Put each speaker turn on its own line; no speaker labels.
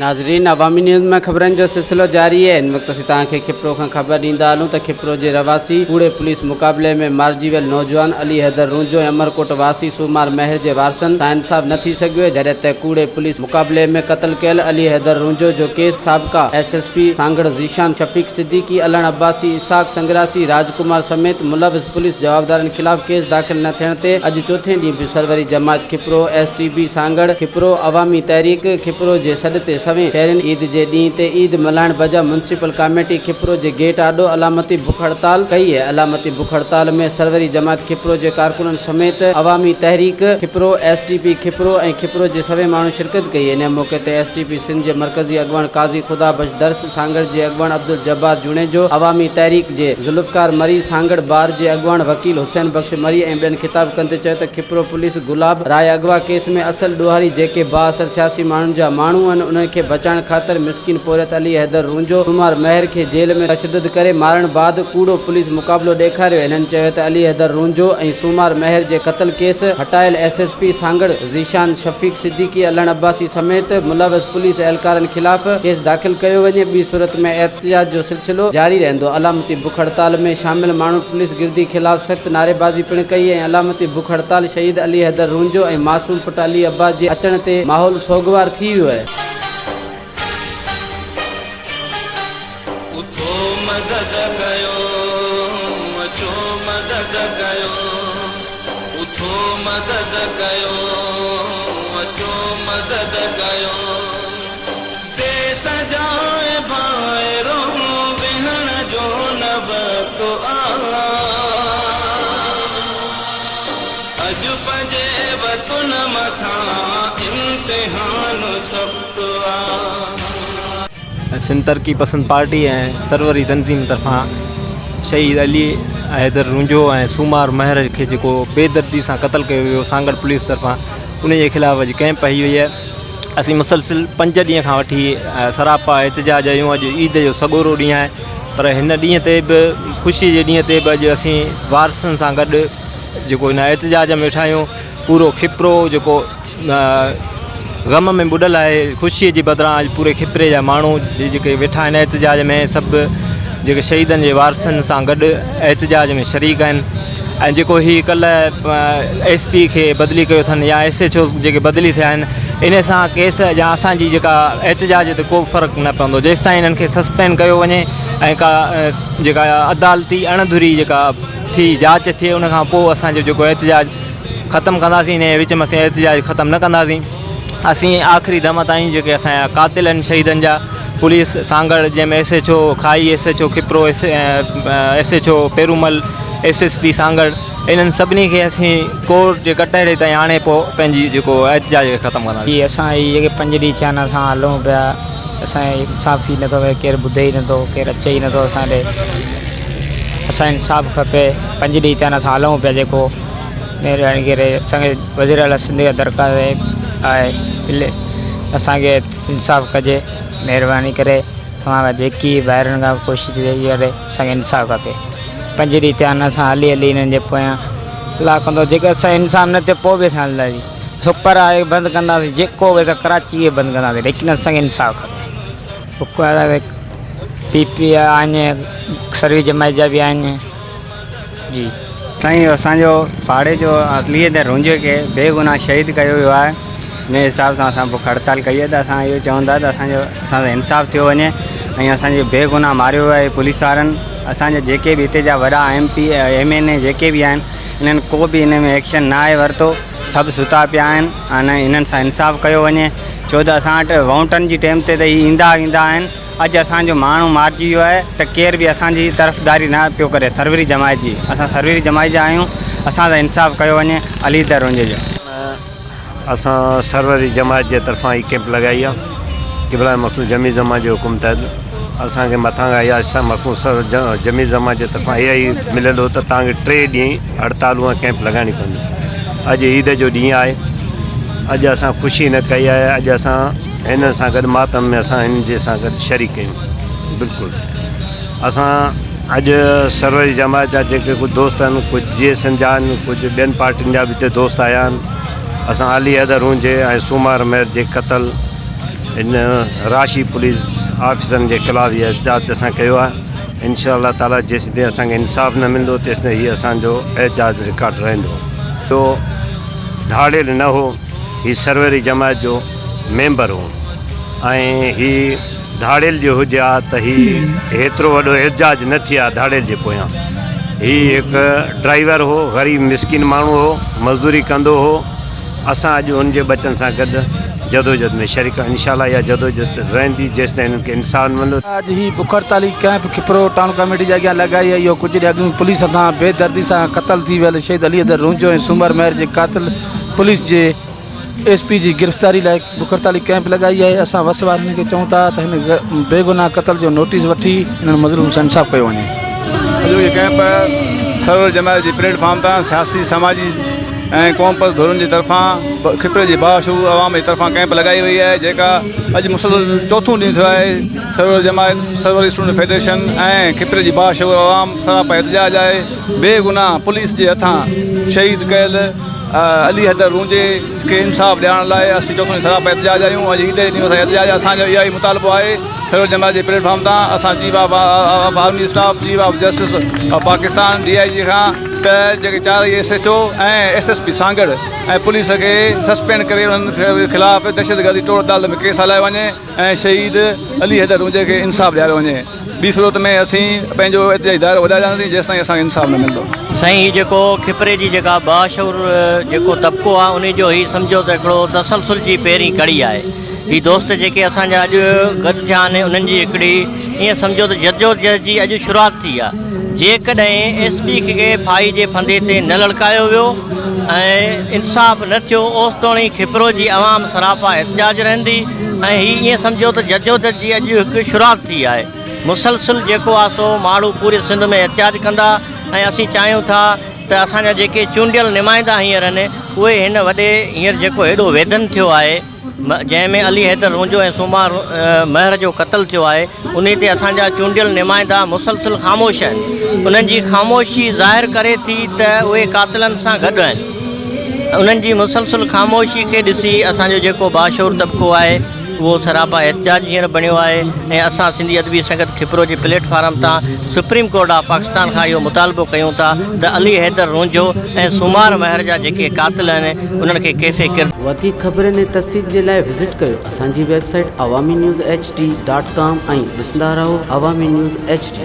ناظرين عوامي نيوز ۾ خبرن جو سلسلو جاري آهي هن وقت اسين توهان کي کپرو کان خبر ڏيندا هلون ته کپرو جي رهواسي ڪوڙي پوليس مقابلي ۾ مارجي ويل نوجوان علي حيدر رونجهو ۽ امرڪوٽ واسي سومار مهر جي وارثن سان انصاف نه ٿي سگهيو آهي جڏهن ته ڪوڙي پوليس مقابلي ۾ قتل ڪيل علي حيدر رونجهو جو ڪيس سابقه S S P Sanghar Zeeshan Shafiq Siddiqui Allan Abbasi Ishaq Sangrasi Raj Kumar سميت ملوث پوليس جوابدارن خلاف ڪيس داخل نه ٿيڻ تي اڄ چوٿين ڏينهن به سروري جماعت کپرو، ايس ٽي بي سانگهڙ، کپرو، عوامي تحريڪ کپرو جي سڏ تي سوين شهرين عيد جي ڏينهن تي عيد ملهائڻ بجاء ميونسپل ڪاميٽي کپرو جي گيٽ آڏو علامتي بک هڙتال ڪئي. علامتي بک هڙتال ۾ سروري جماعت کپرو جي ڪارڪنن سميت Awami Tehreek Khipro, S T P Khipro ۽ Khipro جي سوين ماڻهن شرڪت ڪئي. انهي موقعي تي ايس ٽي پي سنڌ جي مرڪزي اڳواڻ قاضي خدا بخش درس، سانگهڙ جي اڳواڻ عبدالجبار جوڻيجو، عوامي تحريڪ جي ذوالفقار مري، سانگهڙ بار جي اڳواڻ وڪيل حسين بخش مري ۽ ٻين خطاب ڪندي چيو ته کپرو پوليس گلاب راء اغوا ڪيس ۾ اصل ڏوهاري جيڪي بااثر سياسي ماڻهن جا ماڻهو آهن انهن کي بچائڻ خاطر مسڪين پورهيت علي حيدر رونجهو سومار مهر کي جيل ۾ تشدد ڪري مارڻ بعد ڪوڙو پوليس مقابلو ڏيکاريو هنن چيو ته علي حيدر رونجهو ۽ سومار مهر جي قتل case هٽايل S S P Sanghar Zeeshan Shafiq Siddiqui, Allan Abbasi سميت ملوث پوليس اهلڪارن خلاف ڪيس داخل ڪيو وڃي، ٻي صورت ۾ احتجاج جو سلسلو جاري رهندو. علامتي بک هڙتال ۾ شامل ماڻهن پوليس گردي خلاف سخت نعريبازي پڻ ڪئي ۽ علامتي بک هڙتال شهيد علي حيدر رونجهو ۽ معصوم پٽ علي عباس جي اچڻ تي ماحول سوڳوار ٿي ويو.
اٿو مدد ڪيو اچو مدد ڪيو اٿو مدد ڪيو اچو مدد ڪيو ديس جا اي ڀائرو ويهڻ جو نه وقت آ اڄ پنهنجي وطن مٿان امتحان سخت آ.
سنڌ ترقي پسند پارٽي ۽ سروري تنظيم طرفان شهيد علي حيدر رونجهو ۽ سومار مهر کي جيڪو بي دردي سان قتل ڪيو ويو سانگهڙ پوليس طرفان ان جي خلاف اڄ ڪئمپ هئي وئي آهي اسين مسلسل پنج ڏينهن کان وٺي سراپا احتجاج آهيون اڄ عيد جو سڳورو ڏينهن آهي پر هن ڏينهن تي به خوشي جي ڏينهن تي به اڄ اسين وارثن سان گڏ جيڪو هن احتجاج ۾ ويٺا آهيون پورو کپرو جيڪو غم ۾ ٻڏل آهي خوشي جي بدران اڄ پوري خطري جا ماڻهو جيڪي ويٺا آهن احتجاج ۾ سڀ جيڪي شهيدن جي وارثن سان گڏ احتجاج ۾ شريڪ آهن ۽ جيڪو هي ڪلهه ايس پي کي بدلي ڪيو اٿن يا ايس ايڇ او جيڪي بدلي ٿيا آهن ان سان ڪيس يا اسانجي جيڪا احتجاج تي ڪو فرق نه پوندو جيستائين انهن کي سسپينڊ ڪيو وڃي ۽ ڪا جيڪا عدالتي اڻ ڌري جيڪا ٿي جاچ ٿئي ان کان پوء اسانجو جيڪو احتجاج ختم ڪنداسين انهيء وچ ۾ اسين احتجاج ختم نه ڪنداسين اسين آخري دم تائين جيڪي اسان جا قاتل آهن شهيدن جا پوليس سانگهڙ جنهن ۾ ايس ايڇ او کائي S H O Khipro S S H O Perumal S S P Sanghar انهن سڀني کي اسين ڪورٽ جي ڪٽهڙي تائين آڻي پوء پنهنجي جيڪو احتجاج کي ختم ڪنداسين.
هي اسان هي جيڪي پنج ڏينهن ٿيا آهن اسان هلون پيا اسان کي انصاف ئي نٿو ملي ڪير ٻڌي ئي نٿو ڪير اچي ئي نٿو اسان ڏي اسان کي انصاف کپي پنج ڏينهن ٿيا آهن اسان هلون پيا جيڪو مهرباني ڪري اسان کي وزير اعليٰ سنڌ کي درخواست آهي اسان کي انصاف ڪجي مهرباني ڪري توهان کان جيڪي ڀائرن کان ڪوشش ٿئي ڪري اسان کي انصاف کپي پنج ڏينهن ٿيا آهن اسان هلي هلي هنن جي پويان الله ڪندو جيڪر اسان کي انصاف نه ٿيو پوء به اسان هلنداسين سپر هاء وي بند ڪنداسين جيڪو به اسان ڪراچي کي بند ڪنداسين ليڪن اسان کي انصاف کپي پي پي آهن سروس جماعت جا به آهن جي.
سائين اسان جو پاڙي جو علي حيدر رونجهي کي بي گناهه شهيد ڪيو ويو آهي ان حساب سان اسان بک هڙتال ڪئي آهي ته اسان اهو چئون ٿا ته اسان جو اسان سان انصاف ٿيو وڃي ۽ اسان جو بي گناهه ماريو ويو آهي پوليس وارن اسان جا جيڪي به هتي جا وڏا ايم پي ايم اين اي جيڪي به آهن انهن ڪو به ان ۾ ايڪشن نه آهي ورتو سڀ ستا پيا آهن ۽ انهن سان انصاف ڪيو وڃي ڇو ته اسان وٽ ووٽن جي ٽيم تي ته هي ايندا ويندا آهن اڄ اسان جو ماڻهو مارجي ويو آهي ته ڪير به اسان جي طرفداري نه پيو ڪري سروري جماعت جي اسان سروري جماعت جا آهيون اسان سان انصاف ڪيو وڃي علي در رونجهي جو.
اسان سروري جماعت جي طرفان هي ڪيمپ لڳائي آ قبلا مخدوم جميل زمان جي حڪم تحت اسان کي مٿان کان اها شاهه مخدوم سر جميل زمان جي طرفان اها ئي مليل هو ته توهان کي ٽي ڏينهن هڙتالون ۽ ڪيمپ لڳائڻي پوندي اڄ عيد جو ڏينهن آهي اڄ اسان خوشي نه ڪئي آهي اڄ اسان هنن سان گڏ ماتم ۾ اسان هنن جي سان گڏ شريڪ آهيون بلڪل اسان اڄ سروري جماعت جا جيڪي ڪجهه دوست آهن ڪجهه جي ايس ايم جا آهن ڪجهه ٻين پارٽين جا به هتي دوست آيا آهن اسان علي حيدر رونجهي ۽ سومار مهر جي قتل ان راشي پوليس آفيسرن جي خلاف هي احتجاج اسان ڪيو آهي انشاء الله تعالي جيسين اسان کي انصاف نه ملندو تيسين هي اسان جو احتجاج رڪارڊ رهندو. جو ڌاڙيل نه هو هي سروري جماعت جو ميمبر هو ۽ هي ڌاڙيل جي هجي ها ته هي هيترو وڏو احتجاج نه ٿئي ها ڌاڙيل جي پويان هي هڪ ڊرائيور هو غريب مسڪين ماڻهو هو مزدوري ڪندو هو اسان اڄ ان جي ٻچن سان گڏ جدوجھد ۾ شريڪ آهيون انشاء الله اها جدوجھد رهندي جيستائين هنن کي انصاف نه ملندو.
اڄ هي بک هڙتالي ڪئمپ کپرو ٽائون ڪميٽي جي اڳيان لڳائي آهي اهو ڪجهه ڏينهن اڳ ۾ پوليس هٿان بي دردي سان قتل ٿي ويل شهيد علي حيدر رونجهو ۽ سومر مهر جي قاتل پوليس جي ايس پي جي گرفتاري لاء بک هڙتالي ڪئمپ لڳائي آهي اسان وس وارن کي چئون ٿا ته هن بيگناهه قتل جو نوٽيس وٺي انهن مظلوم سان انصاف ڪيو وڃي.
اڄوڪي ڪئمپ سرور جماعت جي پليٽ فارم تان سياسي سماجي ۽ قومپرست ڌرين جي طرفان کپري جي باشعور عوام جي طرفان ڪئمپ لڳائي وئي آهي جيڪا اڄ مسلسل چوٿون ڏينهن ٿيو آهي سرور جماعت سرور اسٽوڊنٽ فيڊريشن ۽ کپري جي باشعور عوام سراپا احتجاج آهي بيگناهه پوليس جي هٿان شهيد ڪيل علي حيدر رونجهي کي انصاف ڏيارڻ لاء اسين چوٿون ڏينهن سراپا احتجاج آهيون اڄ عيد جي ڏينهن اسان احتجاج اسان جو اهو ئي مطالبو آهي سرور جماعت جي پليٽ فارم تان اسان chief of army staff chief of justice of Pakistan D I G کان ته جيڪي چار S H O ۽ S S P Sanghar ۽ police کي سسپينڊ ڪري انهن خلاف دهشتگردي ٽوڙ عدالت ۾ ڪيس هلايو وڃي ۽ شهيد علي حيدر رونجهي کي انصاف ڏياريو وڃي ٻي صورت ۾ اسين پنهنجو احتجاجي دائرو وڌائي ڏينداسين جيستائين اسان کي انصاف نه ملندو.
سائين هي جيڪو کپري جي جيڪا باشعور جيڪو طبقو آهي انهي جو هي سمجهو ته هڪڙو تسلسل جي پهرين ڪڙي آهي هي دوست جيڪي اسان جا اڄ گڏ ٿيا آهن انهن جي هڪڙي ائين سمجهو ته جدوجهد جي اڄ شروعات ٿي آهي جيڪڏهن ايس پي کي ڦاهي جي ڦندي تي نه لڙڪايو ويو ۽ انصاف نه ٿيو اوستوڻي کپرو جي عوام سراپا احتجاج رهندي ۽ هي ائين سمجهو ته جدوجھد جي اڄ هڪ شروعات ٿي آهي مسلسل جيڪو آهي سو ماڻهو پوري سنڌ ۾ احتجاج ڪندا ۽ اسين چاهيون ٿا ته اسان جا جيڪي چونڊيل نمائندا هينئر آهن اهي هن وڏي هينئر جيڪو هيڏو ويڌن ٿيو آهي جنهن ۾ علي حيدر رونجهو ۽ سوما مهر جو قتل ٿيو آهي انهي تي اسان جا چونڊيل نمائندا مسلسل خاموش آهن انهن جي خاموشي ظاهر ڪري ٿي ته اهي قاتلن سان گڏ آهن انهن جي مسلسل خاموشي کي ڏسي اسان جو جيڪو باشعور طبقو آهي اهو سراپا احتجاج هينئر بڻيو آهي ۽ اسان سنڌي ادبي سنگت کپرو جي پليٽ فارم تان سپريم ڪورٽ آف پاڪستان کان اهو مطالبو ڪيون ٿا ته علي حيدر رونجهو ۽ سومار مهر جا جيڪي قاتل آهن انهن کي ڪيفي ڪردار
وڌيڪ خبرن ۽ تفصيل جي لاء وزٽ ڪيو اسان جي website Awami news H D dot com ۽ ڏسندا رهو عوامي نيوز ايڇ ڊي.